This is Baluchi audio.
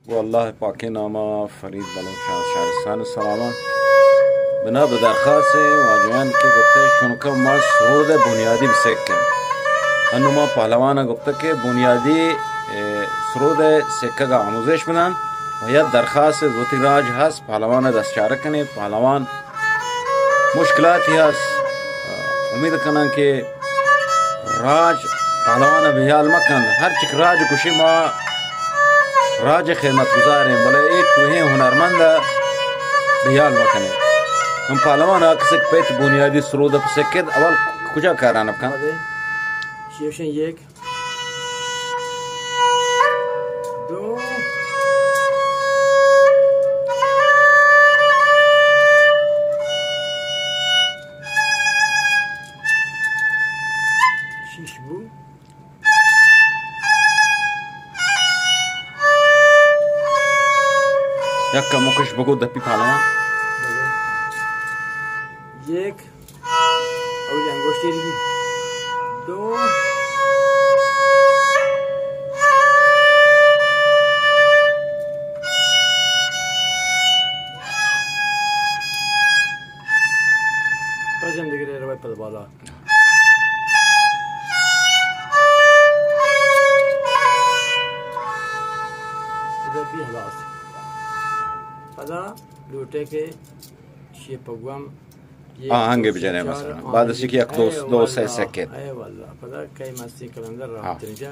گوں اللہ پاکیں ناما فرید بلوچ ءِ شہرستان ءَ سلاماں۔ بنا بہ درخواست واجہان کہ گپتہ شنکا ما سرود بنیادی بسکیں۔ انو ما پہلوان ءَ گپتہ کہ بنیادی، اے، سرود سکگ ءَ آموزش بدان و یا درخواست وتی راج ہست پہلوان ءَ دستچارہ کنیں۔ پہلوان مشکلاتی ہست۔ امید کناں کہ راج پہلوان ءَ بے ہیال مہ کنت۔ ہر چک راج کشی ما راج خدمت گزاریں، بلے اے کوہیں ہنرمند ءَ بے ہیال مہ کنیں۔ ہم پہلوان ءَ کسک پیت بنیادی سرود ءَ پسکت اول کجا کاران بکن؟ شیشن یک۔ دو۔ شیش بو۔ یک کموکش بگو دپی پالان۔ بلے۔ یک۔ اولی انگوشتی ری۔ دو۔ پرجم دیگر روی پد بالا۔ ادا بی ہلاس۔ پدا لوٹے کہ شی پگوام آہنگے بجنیں مثلاً۔ بعد اشی کہ یک دو، دو سہ سکت۔ اے واللہ، پدا کئی مستی کلندر راہ تنجا۔